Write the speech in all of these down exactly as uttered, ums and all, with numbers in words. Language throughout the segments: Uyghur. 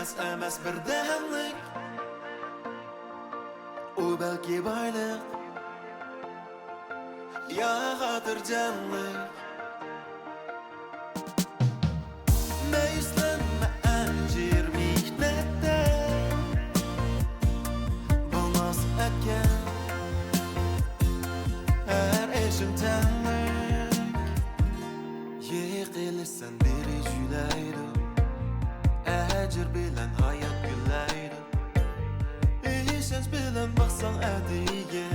ئەمەس، ئەمەس بىردەملىك، ئۇ بەلكى بايلىق يا خاتىرجەملىك. مەيۈسلەنمە ئەجىر مېھنەتتە، بولماس ئەتكەن ھەر ئىشىڭ تەڭلىك. يىقىلىسەن بىرى جۈيلەيدۇ، ئەجىر بىلەن ھايات گۈللەيدۇ. ئىشەنچ بىلەن باقساڭ ئەتىگە،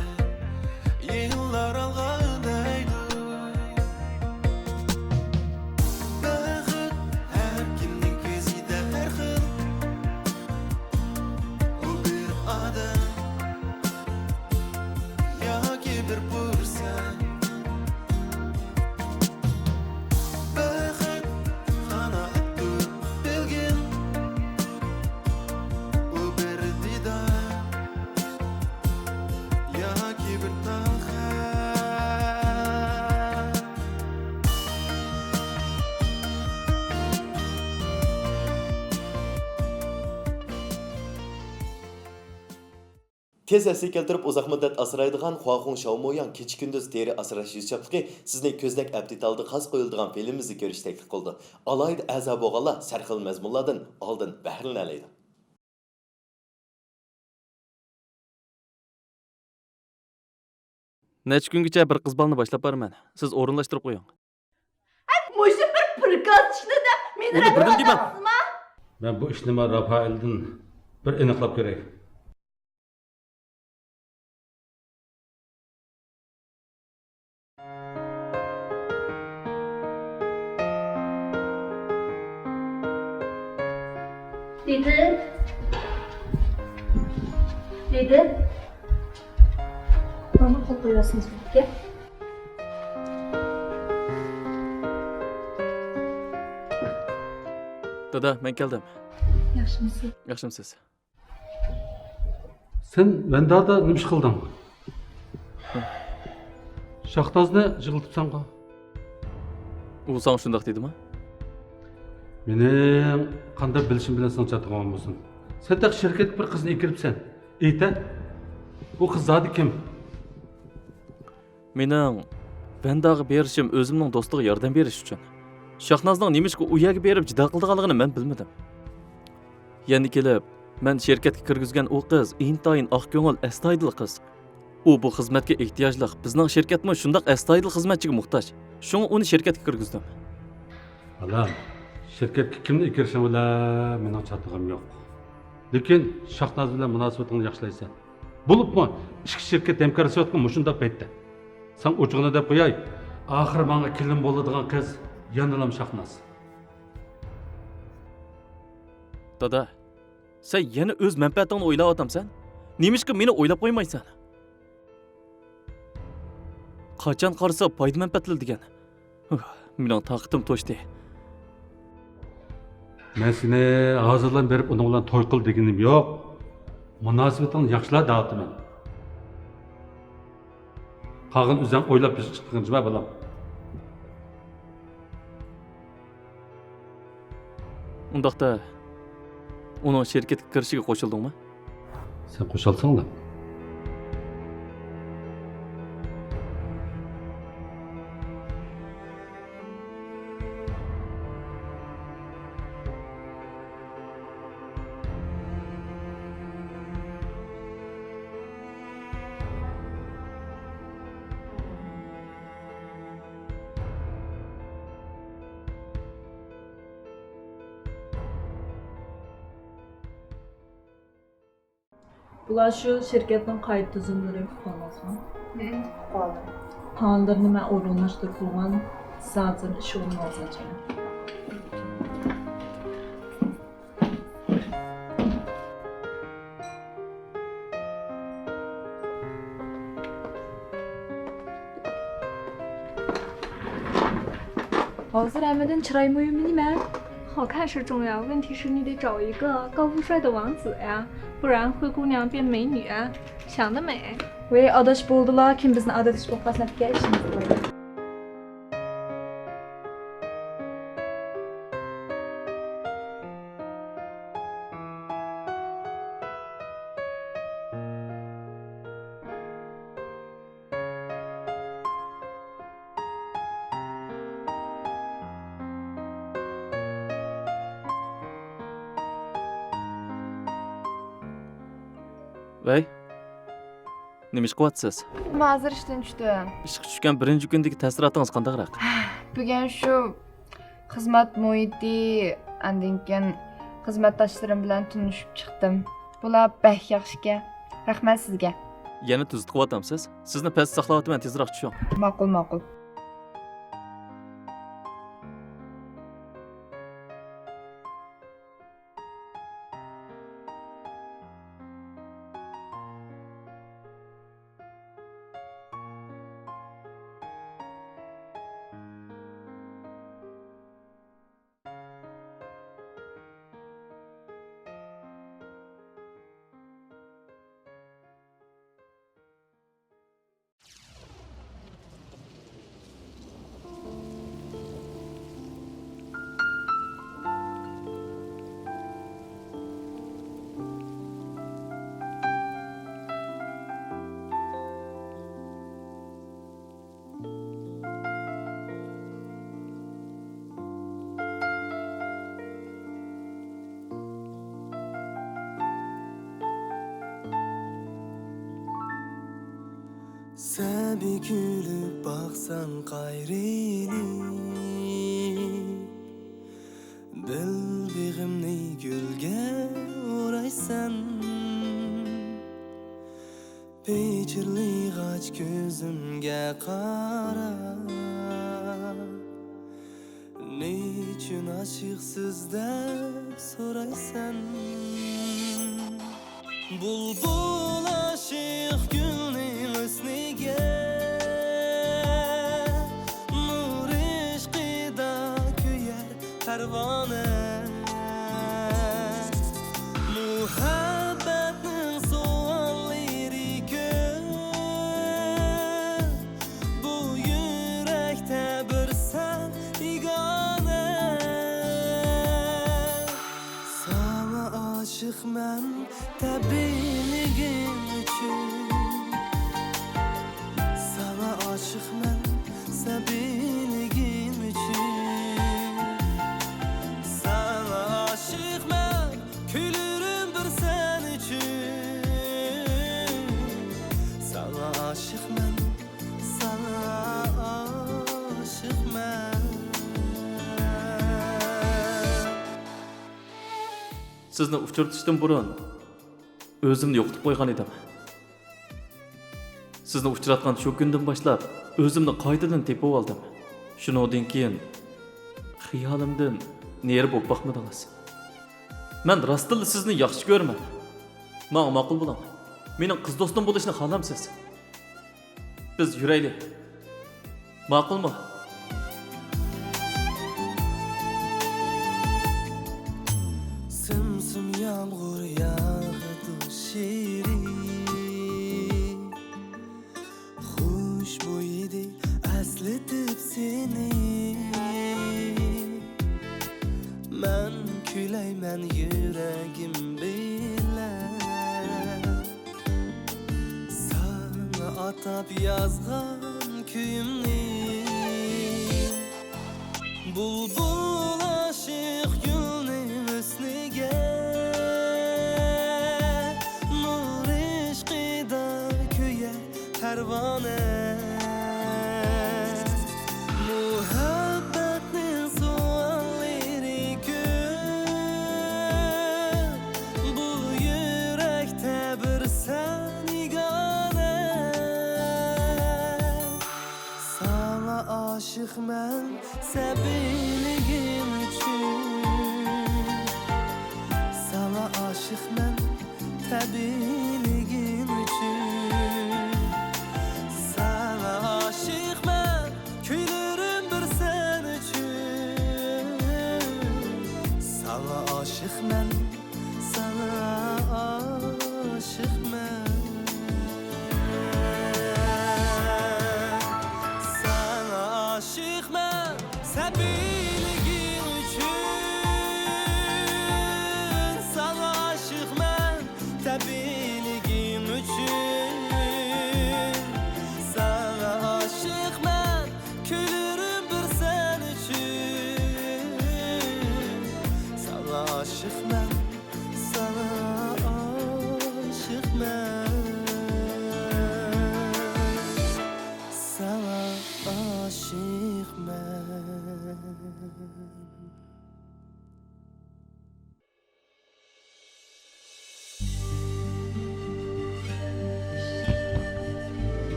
يىللار ئالغا ئۈندەيدۇ. بەخت ھەر كىمنىڭ كۆزىدە ھەر خىل. ئۇ بىر ئادەم ياكى بىر پۇرسەت. بەخت قانائەتتۇر بەلگىم، ئۇ بىر دىدار ياكى بىر تال خەت. تېز ئەسلىگە كەلتۈرۈپ، ئۇزاق مۇددەت ئاسرايدىغان خۇاخۇڭ شاۋموياڭ كېچە-كۈندۈز تېرە ئاسراش ئىزچىپلىقى سىزنى كۆزنەك ئەپتى ئالدىدا خاس قويۇلىدىغان فىلىمىمىزنى كۆرۈشتەكلىك قىلىدۇ. ئالاھىدە ئەزا بولغانلار سەرخىل مەزمۇنلاردىن ئالدىن بەھرىلىنەلەيدۇ. نەچچە كۈنگىچە بىر قىز بالىنى باشلاپ بارىمەن. سىز ئورۇنلاشتۇرۇپ قويۇڭ. مۇشۇ بىر پىركازچىنى دەپ مېنى ئۇنى بىردىن دېمەڭ. مەن بۇ ئىشنىمۇ رافائېلدىن بىر ئېنىقلاپ كۆرەي. دېدى. دېدى. مانا قول قويۇۋەرسىڭىز بولىدىكەن. دادا، مەن كەلدىم. ياخشىمۇسىز؟ ياخشىمۇسىز؟ سەن ۋەندادا نېمە ئىش قىلدىڭ؟ شاھنازنى يىغلىتىپسەنغۇ؟ ئۇ ساڭا شۇنداق دېدىما؟ مېنىڭ قانداق بىلىشىم بىلەن سېنىڭ چاتىقىڭ بولسۇن. سەن تېخى شىركەتكە بىر قىزنى ئەكىرىپسەن. ئېيت-ە، ئۇ قىز زادى كىم؟ مېنىڭ ۋەنداغا بېرىشىم ئۆزۈمنىڭ دوستىغا ياردەم بېرىش ئۈچۈن. شاھنازنىڭ نېمىشقا ئۇ يەرگە بېرىپ جىدال قىلىدىغانلىقىنى مەن بىلمىدىم. يەنە كېلىپ، مەن شىركەتكە كىرگۈزگەن ئۇ قىز ئىنتايىن ئاق كۆڭۈل، ئەستايىدىل قىز. ئۇ بۇ خىزمەتكە ئېھتىياجلىق، بىزنىڭ شىركەتمۇ شۇنداق ئەستايىدىل خىزمەتچىگە موھتاج. شۇڭا ئۇنى شىركەتكە كىرگۈزدۈم. بالام، شىركەتكە كىمنى ئەكىرىشىڭ بىلەن مېنىڭ چاتىقىم يوق. لېكىن شاھناز بىلەن مۇناسىۋىتىڭنى ياخشىلايسەن. بولۇپمۇ ئىككى شىركەت ھەمكارلىشىۋاتقان مۇشۇنداق پەيتتە. ساڭا ئوچۇقىنى دەپ قوياي، ئاخىرى ماڭا كېلىن بولىدىغان قىز يەنىلا شاھناز. دادا، سەن يەنە ئۆز مەنپەئەتىڭنى ئويلاۋاتامسەن؟ نېمىشقا مېنى ئويلاپ قويمايسەن؟ قاچان قارىسا پايدا مەنپەئەتلا دېگەن. ھۇھ، مېنىڭ تاقىتىم توشتى. مەن سېنى ھازىرلا بېرىپ ئۇنىڭ بىلەن توي قىل دېگىنىم يوق. مۇناسىۋىتىڭنى ياخشىلا دەۋاتىمەن. قالغىنىنى ئۆزۈڭ ئويلاپ بېشىڭ چىققىنچە بار، بالام. ئۇنداقتا، ئۇنىڭ شىركەتكە كىرىشىگە قوشۇلدۇڭمۇ؟ سەن قوشۇلساڭلا. بۇلار شۇ شىركەتنىڭ قايتا تۈزۈملىرىنى ئۇققانىڭىزمۇ؟ ھە، ئۇققانىم. قانۇنلىرىنى مەن ئورۇنلاشتۇرۇپ بولغان، سىز ھازىر ئىش ئورنىڭىزنى ئاچىمەن. ھازىر ھەممىدىن چىراي مۇھىمى نېمە؟ 好看是重要，问题是你得找一个高富帅的王子呀，不然灰姑娘变美女啊，想得美。 ۋەي ئاداش، بولدىلا، كىم بىزنى ئاداش بولۇپ قالسۇن، ئەپكە ئىشىمىز بار. ۋەي، نېمە ئىش قىلىۋاتىسىز؟ مەن ھازىر ئىشتىن چۈشتۈم. ئىشقا چۈشكەن بىرىنچى كۈندىكى تەسىراتىڭىز قانداقراق؟ بۈگۈن شۇ خىزمەت مۇھىتى، ئاندىن كېيىن خىزمەتداشلىرىم بىلەن تونۇشۇپ چىقتىم. بۇلار بەك ياخشىكەن. رەھمەت سىزگە. يەنە تۈزىتىۋاتامسىز؟ سىزنى پەستە ساقلاۋاتىمەن، تېزراق چۈشۈڭ. ماقۇل، ماقۇل. سەبىي كۈلۈپ باقساڭ قايرىلىپ، بىل بېغىمنى گۈلگە ئورايسەن. پىچىرلىغاچ كۆزۈمگە قاراپ، نېچۈن ئاشىقسىز دەپ سورايسەن. بۇلبۇل ئاشىق گۈلنىڭ ھۆسنىگە، نۇر ئىشقىدا كۆيەر پەرۋانە. مۇھەببەتنىڭ سوئاللىرى كۆپ، بۇ يۈرەكتە بىر سەن يېگانە. ساڭا ئاشىقمەن تەبىئىيلىكىم ئۈچۈن، ساڭا ئاشىقمەن سەبىيلىكىم ئۈچۈن، ساڭا ئاشىقمەن كۈلۈرۈم بىر سەن ئۈچۈن، ساڭا ئاشىقمەن، ساڭا ئاشىقمەن. سىزنى ئۇچرىتىشتىن بۇرۇن ئۆزۈمنى يوقىتىپ قويغان ئىدىم. سىزنى ئۇچراتقان شۇ كۈندىن باشلاپ ئۆزۈمنى قايتىدىن تېپىۋالدىم. شۇنىڭدىن كېيىن خىيالىمدىن نېرى بولۇپ باقمىدىڭىز. مەن راستتىنلا سىزنى ياخشى كۆرىمەن. ماڭا ماقۇل بولۇڭ. مېنىڭ قىز دوستۇم بولۇشنى خالامسىز؟ بىز يۈرەيلى. ماقۇلمۇ؟ سىم-سىم يامغۇر ياغىدۇ شېرىن، خۇشبۇيىدى ئەسلىتىپ سېنى. مەن كۈلەيمەن يۈرىكىم بىلەن، ساڭا ئاتاپ يازغان كۈيۈمنى. بۇلبۇل ئاشىق گۈلنىڭ ھۆسنىگە، نۇر ئىشقىدا كۆيەر پەرۋانە. مۇھەببەتنىڭ سوئاللىرى كۆپ، بۇ يۈرەكتە بىر سەن يېگانە. ساڭا ئاشىقمەن سەبىيلىكىم ئۈچۈن، ساڭا ئاشىقمەن تەبىئىيلىكىم ئۈچۈن، ساڭا ئاشىقمەن، كۈلۈرۈم بىر سەن ئۈچۈن. ساڭا ئاشىقمەن، ساڭا ئاشىقمەن. ساڭا ئاشىقمەن سەبىيلىكىڭ ئۈچۈن، ساڭا ئاشىقمەن تەبىئىيلىكىڭ ئۈچۈن، ساڭا ئاشىقمەن، كۈلۈرۈم بىر سەن ئۈچۈن، ساڭا ئاشىقمەن، ساڭا ئاشىقمەن.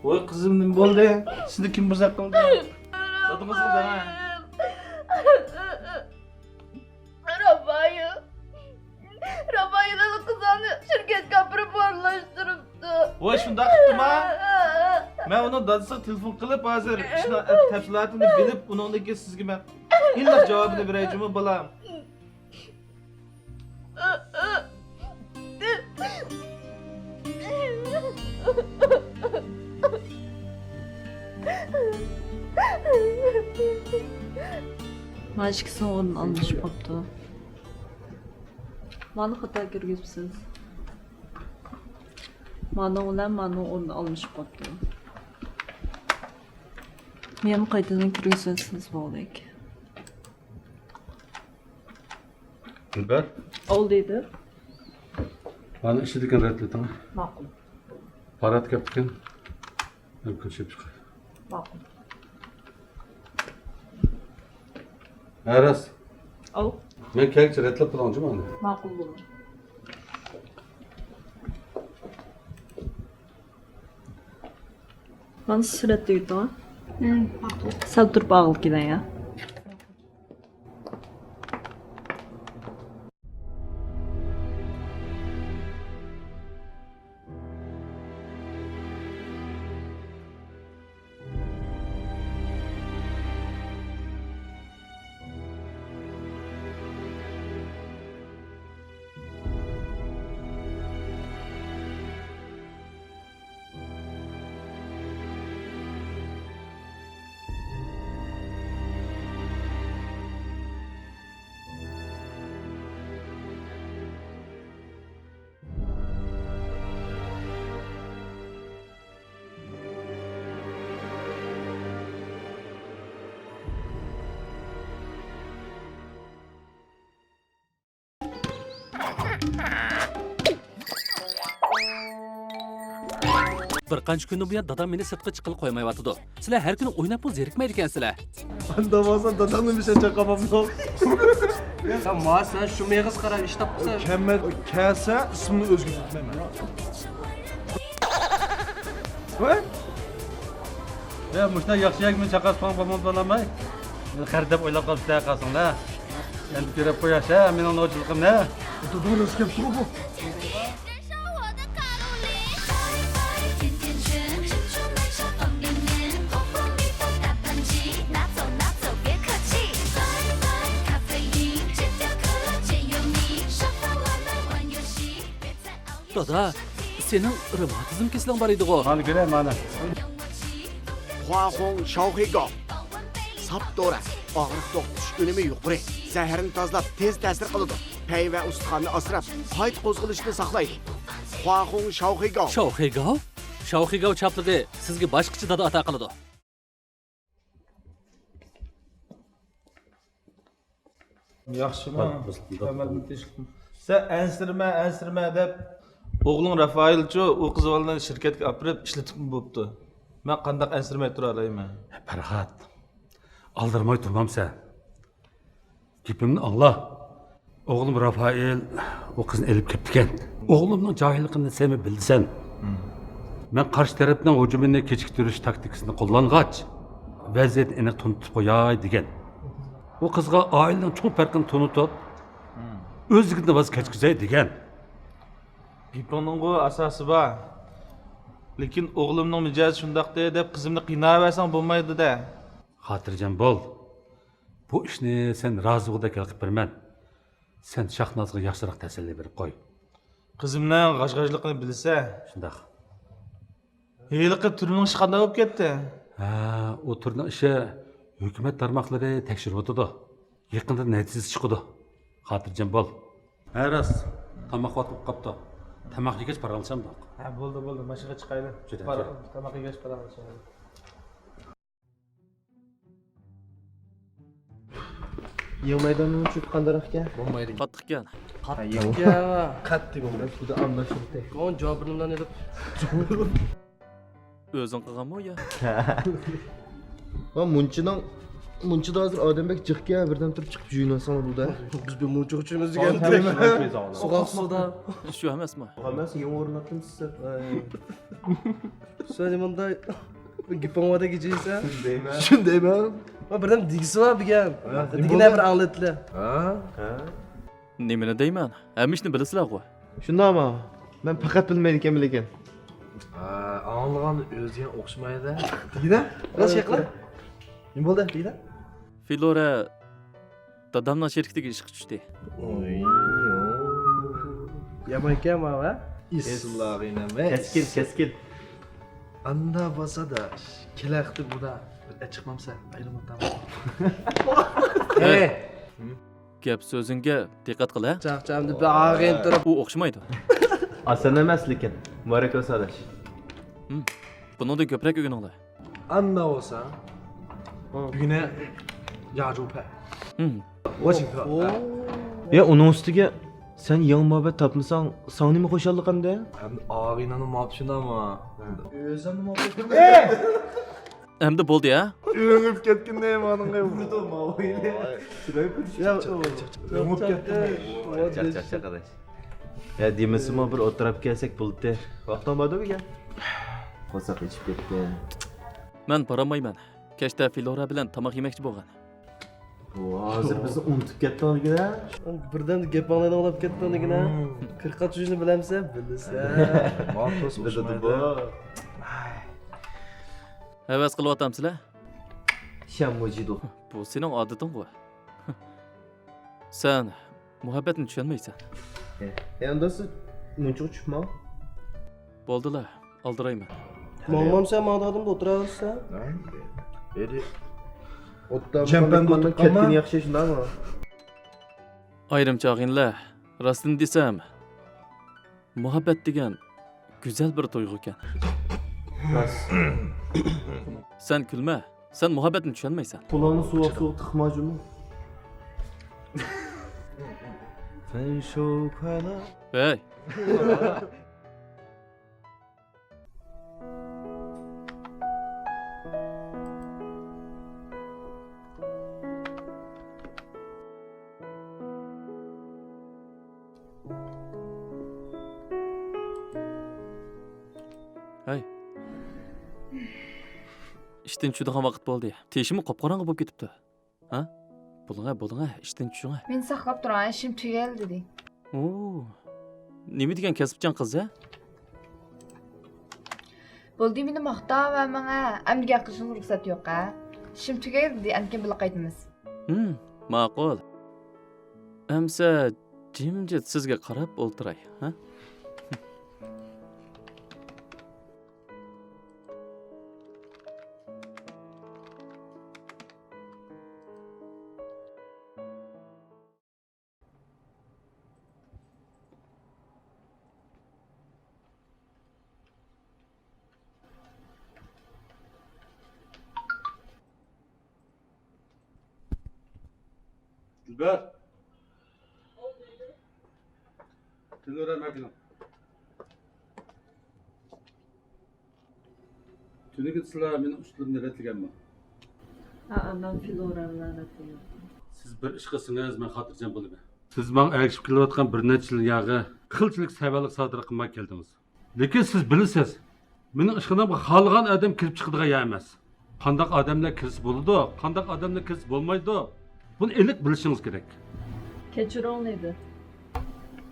ۋاي قىزىم، نېمە بولدى؟ سىزنى كىم بۇزاق قىلدى؟ دادىڭىزغا دەڭە. راپايىل. راپايىل قىزىڭنى شىركەتكە ئاپىرىپ ئورۇنلاشتۇرۇپتۇ. ۋاي شۇنداق قىپتىما؟ مەن ئۇنىڭ دادىسىغا تېلېفون قىلىپ، ھازىر ئىشنىڭ تەپسىلاتىنى بىلىپ، ئۇنىڭدىن كېيىن سىزگە مەن ئېنىق جاۋابىنى بېرەي جۇمۇ بالام. مانا ئىككىسىنىڭ ئورنى ئالمىشىپ قاپتۇ. مانا خاتا كىرگۈزۈپسىز. مانىڭ بىلەن مانىڭ ئورنى ئالمىشىپ قاپتۇ. مېنى قايتىدىن كىرگۈزسىڭىز بولدى. دىلبەر. ئاۋۇ دېدى. مانا ئىچىدىكىنى رەتلىتىڭ. ماقۇل. پارات كەپتىكەن. مەن كۆچۈپ چىقاي. ماقۇل. ھە، راست. ئاۋۇ. مەن كەلگۈچە رەتلەپ تۇرۇڭچۇ مانا. ماقۇل بولدى. مانا سۈرەتتە ئۆتۈڭ. ھە، ماقۇل. سەل تۇرۇپ ئاغىل كېلەي، ھە. بىر قانچە كۈندىن بۇيان دادام مېنى سىرتقا چىققىلى قويمايۋاتىدۇ. سىلەر ھەر كۈنى ئويناپمۇ زېرىكمەيدىكەنسىلەر. ئانداق بولسا داداڭنى مىشەن چاقامامدۇ؟ يا ما سەن شۇ مېغىز قاراپ ئىش تاپقىسەن. كەلمە، كەلسە ئىسمىنى ئۆزگەرتمەيمەن. ۋاي. يا مۇشۇنداق ياخشى يەرگە مېنى چاقىرىپ قويغان بولمامدۇ بالام ئاي؟ مېنى خەرىدەپ ئويلاپ قاپسىلەر قالساڭلار. ئەمدى كۆرۈپ قويايسىلەر مېنىڭ نوچىلىقىمنى. توغرا كەپتۇ بۇ. دادا، سېنىڭ رېماتىزم كېسىلىڭ بار ئىدىغۇ؟ مانا كۆرە، مانا. خۇاخۇڭ شاۋخېگاۋ. ساپ دورا، ئاغرىق توختىتىش ئۈنۈمى يۇقىرى، زەھەرنى تازىلاپ، تېز تەسىر قىلىدۇ. پەي ۋە ئۇستىخاننى ئاسراپ، قايتا قوزغىلىشنى ساقلايدۇ. خۇاخۇڭ شاۋخېگاۋ. شاۋخېگاۋ؟ شاۋخېگاۋ چاپلىقى سىزگە باشقىچە دادا ئاتا قىلىدۇ. ياخشىمۇ؟ سەن ئەنسىرىمە، ئەنسىرىمە دەپ، ئوغلۇڭ رافائېلچۇ ئۇ قىز بالىنى شىركەتكە ئاپىرىپ ئىشلىتىپمۇ بوپتۇ. مەن قانداق ئەنسىرىمەي تۇرالايمەن؟ پەرھات، ئالدىرىماي تۇرمامسەن؟ گېپىمنى ئاڭلا. ئوغلۇم رافائېل ئۇ قىزنى ئېلىپ كەپتىكەن. ئوغلۇمنىڭ جاھىللىقىنى سەنمۇ بىلىسەن. مەن قارشى تەرەپنىڭ ھۇجۇمىنى كېچىكتۈرۈش تاكتىكىسىنى قوللانغاچ، ۋەزىيەتنى ئېنىق تونۇتۇپ قوياي دېگەن. ئۇ قىزغا ئائىلىنىڭ چوڭ پەرقىنى تونۇتۇپ، ئۆزلۈكىدىن ۋاز كەچكۈزەي دېگەن. گېپىڭنىڭغۇ ئاساسى بار. لېكىن ئوغلۇمنىڭ مىجەزى شۇنداقتى دەپ قىزىمنى قىيناۋەرسەڭ بولمايدۇ-دە. خاتىرجەم بول. بۇ ئىشنى سەن رازى بولغۇدەك ھەل قىلىپ بېرىمەن. سەن شاھنازغا ياخشىراق تەسەللى بېرىپ قوي. قىزىمنىڭ غاژ-غاژلىقىنى بىلىسە. شۇنداق. ھېلىقى تۈرمىنىڭ ئىشى قانداق بولۇپ كەتتى؟ ھە، ئۇ تۈرنىڭ ئىشى ھۆكۈمەت تارماقلىرى تەكشۈرۈۋاتىدۇ. يېقىندا نەتىجىسى چىقىدۇ. خاتىرجەم بول. ھە، راست. تاماق ۋاقتى بولۇپ قاپتۇ. تاماق يېگەچ پاراڭلىشامدۇق؟ ھە، بولدى، بولدى. ماشىنىغا چىقايلى. چۈدە، پارا-، چۈدە. تاماق يېگەچ پاراڭلىشايلى. يېڭى مەيداننىڭ چۆپى قانداقكەن؟ بولمايدۇ. قاتتىقكەن. ھە، يېڭى. قاتتىقكەن. قەتئىي بولمايدۇ. بۇ دا ئامدا شۇنداق. كون جاۋابىنى بىلەن ئېلىپ. ئۆزۈڭ قىلغانمۇ يا؟ ۋە مۇنچىنىڭ مۇنچىدا ھازىر ئادەم بەك جىقكەن، بىردەم تۇرۇپ چىقىپ جۇيۇنالساڭلار بۇدا. بىز بىر مۇنچىغا چۈشىمىز دېگەن تېما. سوغۇق سۇدا. شۇ ئەمەسمۇ؟ ئەمەس، يېڭى ئورۇن ئاچتىم سىز. سەن مۇنداق بىر گېپىڭ بار دەپ كېچىسەن. شۇندايمەن. شۇندايمەن. بىردەم دېگۈسى بار بۈگۈن. دېگىنە بىر ئاڭلىتىلە. ھە؟ ھە؟ نېمىنى دەيمەن؟ ھەممە ئىشنى بىلىسىلەرغۇ. شۇنداقمۇ؟ مەن پەقەت بىلمەيدىكەنمەن لېكىن. ئاڭلىغان ئۆزىگە ئوخشىمايدۇ. دېگىنە؟ راست گەپ قىلە. نېمە بولدى؟ دېگىنە؟ فلورا دادامنىڭ شىركىتىگە ئىشقا چۈشتى. يامان ئىكەن ماۋۇ، ھە؟ ئېسىل ئاغىنەم، ھە؟ كەسكىن، كەسكىن. ئاندا بولسا-دا، كېلەختە بۇدا بىر ئەچىقمامسەن، ئايرىلماقتا. ھەي! گەپ سۆزۈڭگە دىققەت قىل، ھە؟ چاقچامدا بىر ئاغىنە تۇرۇپ. ئۇ ئوخشىمايدۇ. ئاسان ئەمەس لېكىن، مۇبارەك بولسۇن ئاداش. بۇنىڭدىن كۆپرەك ئۆگىنىڭلار. ئاندا بولسا، بۈگۈنە ياجۇپە. ۋاجىپە. يا ئۇنىڭ ئۈستىگە سەن يېڭى مۇھەببەت تاپمىساڭ، ساڭا نېمە خۇشاللىق ئەمدى؟ ئەمدى ئاغىنەمنىڭ ماپۇشۇنامۇ؟ ئۆزۈمنى ماپۇشۇنام. ئەمدى بولدى ھە؟ ئۆڭۈپ كەتكىنى مانىڭغا. ئۆڭۈپ كەتتىم. چاقچاق ئاداش. ھە، دېمىسىمۇ بىر ئولتۇراپ كەلسەك بولدى. ۋاقتىڭ باردۇ بۈگۈن؟ قورساق ئېچىپ كەتتى. مەن بارالمايمەن. كەچتە فلورا بىلەن تاماق يېمەكچى بولغان. ھازىر بىزنى ئۇنتۇپ كەتتىڭ دېگىنە. بىردەم گەپ ئاڭلايدىغان بولۇپ كەتتىڭ دېگىنە. كىرقات يۈزنى بىلەمسەن؟ بىلىسەن. بىلىدۇ بۇ. ھەۋەس قىلىۋاتامسىلەر؟ شەممۇجىدۇ. بۇ سېنىڭ ئادىتىڭغۇ. سەن مۇھەببەتنى چۈشەنمەيسەن. ئەمدى سىز مۇنچىغا چۈشۈپ ماڭ. بولدىلا، ئالدىرايمەن. ماڭمامسەن، ماڭىدىغان ئادەمدە ئولتۇراۋەرسەن. ھېلى ئوتتا چەمپەن بولۇپ كەتكىنى ياخشى، شۇنداقمۇ؟ ئايرىم چاغىنىلەر، راستىنى دېسەم، مۇھەببەت دېگەن گۈزەل بىر تۇيغۇكەن. راست. سەن كۈلمە، سەن مۇھەببەتنى چۈشەنمەيسەن. قولۇڭنى سۇۋاپ سۇۋاپ تىقما جۇمۇ. ھەي! ھەي. ئىشتىن چۈشىدىغان ۋاقىت بولدى. تېشىمۇ قاپقاراڭغۇ بولۇپ كېتىپتۇ. ھە؟ بولۇڭە، بولۇڭە، ئىشتىن چۈشۈڭە. مېنى ساقلاپ تۇرۇڭ، ئىشىم تۈگەل دېدى. ئۇ، نېمە دېگەن كەسىپچان قىز ھە؟ بولدى، مېنى ماختاۋەرمەڭە. ئەمدى گەپ قىلىشىڭىزغا رۇخسەت يوق ھە؟ ئىشىم تۈگەل دېدى، ئەنكىن بىللە قايتىمىز. ھىم، ماقۇل. ئەمسە جىمجىت سىزگە قاراپ ئولتۇراي، ھە؟ دىلبەر. تېلېۋىزور ئەمەكىنىڭ. تۈنۈگۈن سىلەر مېنىڭ ئۇچۇرلىرىمنى رەتلىگەنمۇ؟ ھەئە، مەن فلورا بىلەن رەتلىگەن. سىز بىر ئىش قىلسىڭىز، مەن خاتىرجەم بولىمەن. سىز ماڭا ئەگىشىپ كېلىۋاتقان بىر نەچچە يىل ياغى قىلچىلىك سەۋەنلىك سادىر قىلماي كەلدىڭىز. لېكىن سىز بىلىسىز، مېنىڭ ئىشخانامغا خالىغان ئادەم كىرىپ چىقىدىغان يەر ئەمەس. قانداق ئادەملەر كىرسە بولىدۇ، قانداق ئادەملەر كىرسە بولمايدۇ، بۇنى ئېنىق بىلىشىڭىز كېرەك. كەچۈرۈڭ، لىدېر.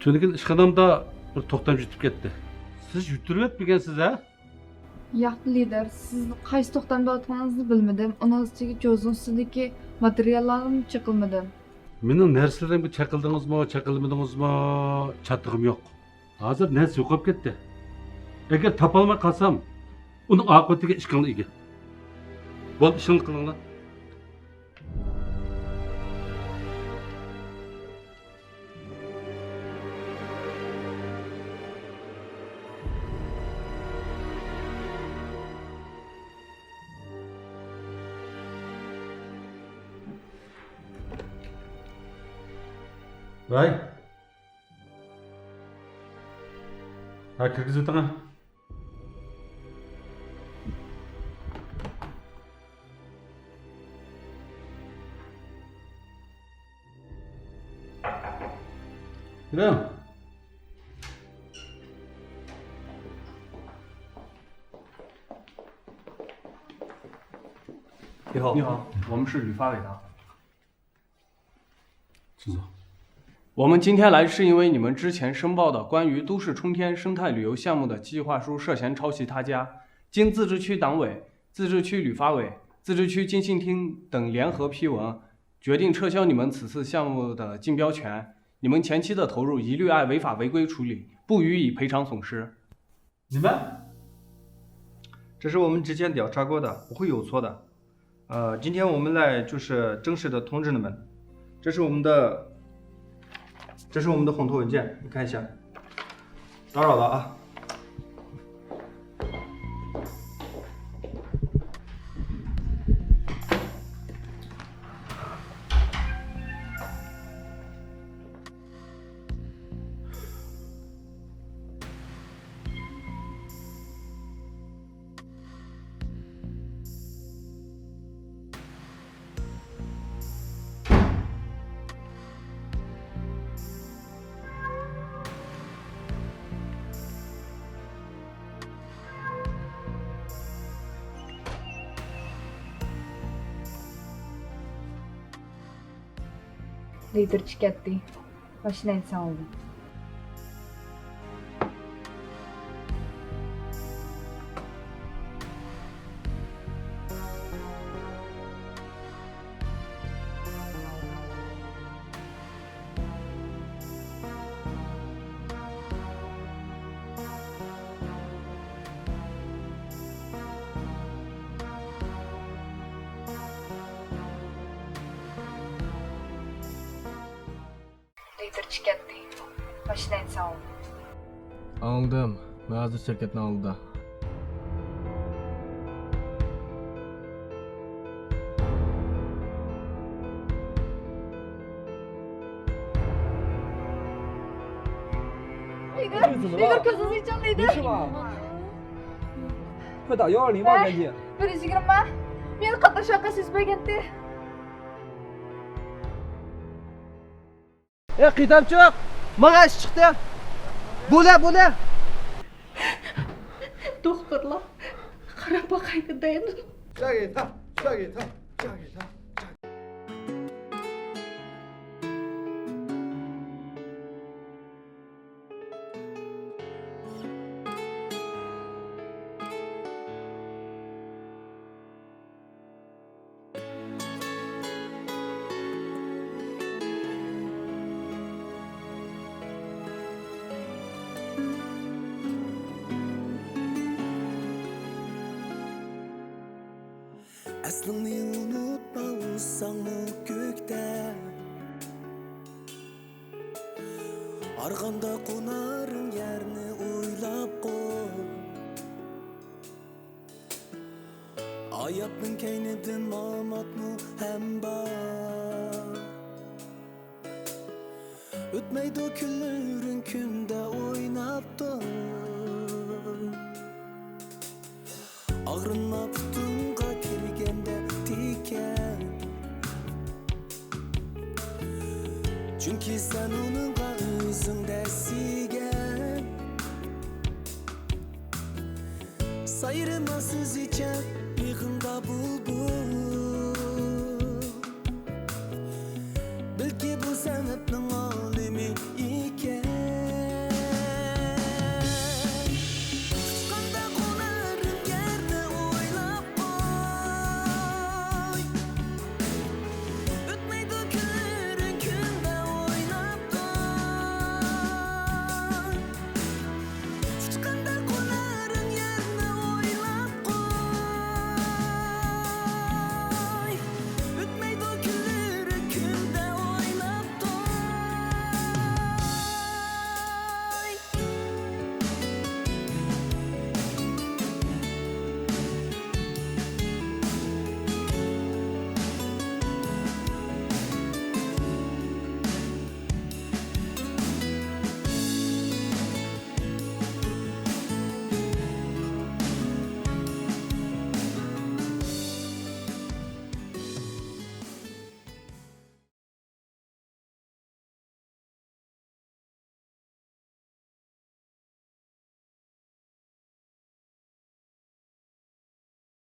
تۈنۈگۈن ئىشخانامدا بىر توختام يۈتۈپ كەتتى. سىز يۈتۈرۈۋەتمىگەنسىز ھە؟ ياق، لىدېر، سىز قايسى توختامدا ئولتۇرغىنىڭىزنى بىلمىدىم. ئۇنىڭ ئۈستىگە جوزىنىڭ ئۈستىدىكى ماتېرىياللارغىمۇ چېقىلمىدىم. مېنىڭ نەرسىلىرىمگە چېقىلدىڭىزمۇ، چېقىلمىدىڭىزمۇ، چاتىقىم يوق. ھازىر نەرسە يوقاپ كەتتى. ئەگەر تاپالماي قالسام، ئۇنىڭ ئاقىۋىتىگە ئىككىڭلار ئىگە. بولدى، ئىشىڭلارنى قىلىڭلار. ۋاي. ھە، كىرگۈزۈۋېتىڭە. 你好，我们是旅发委的。请坐。我们今天来是因为你们之前申报的关于都市冲天生态旅游项目的计划书涉嫌抄袭他家，经自治区党委、自治区旅发委、自治区经信厅等联合批文，决定撤销你们此次项目的竞标权。你们前期的投入一律按违法违规处理，不予以赔偿损失。你们？这是我们之前调查过的，不会有错的。呃，今天我们来就是正式的通知你们，这是我们的，这是我们的honto文件，你看一下。打扰了啊。 لىدىرچى كەتتى. ماشىنا ھەيدىسەڭ ئالدىن. لىدىرچى كەتتى. ماشىنا ھەيدىسەڭ ئالدىن. ئاڭلىدىم. مەن ھازىر شىركەتنىڭ ئالدىدا. لىدىر، لىدىر، كۆزىڭىزنى ئېچىڭ، لىدىر. بىر يۈز يىگىرمە. مېنى قاتناش ھەققى سېلىپ بەرگەنتى. ئەي، قېتىمچۇق! ماڭا ئىش چىقتى! بولە، بولە! دوختۇرلار، قاراپ باقايلى دەيدۇ. ئەسلىڭنى ئۇنتۇمىساڭمۇ كۆكتە، ھارغاندا قونار يەرنى ئويلاپ قوي. ھاياتنىڭ كەينىدىن ماماتمۇ ھەم بار. ئۆتمەيدۇ كۈنلىرىڭ كۈندە ئويناپ تۇر. ئاغرىنما پۇتۇڭغا كىرگەندە تىكەن. چۈنكى سەن ئۇنىڭغا ئۆزۈڭ دەسسىگەن. سايرىما سۆزىچە مېغىڭدا بۇلبۇل. بەلكى بۇ سەنئەتنىڭ ئالىمى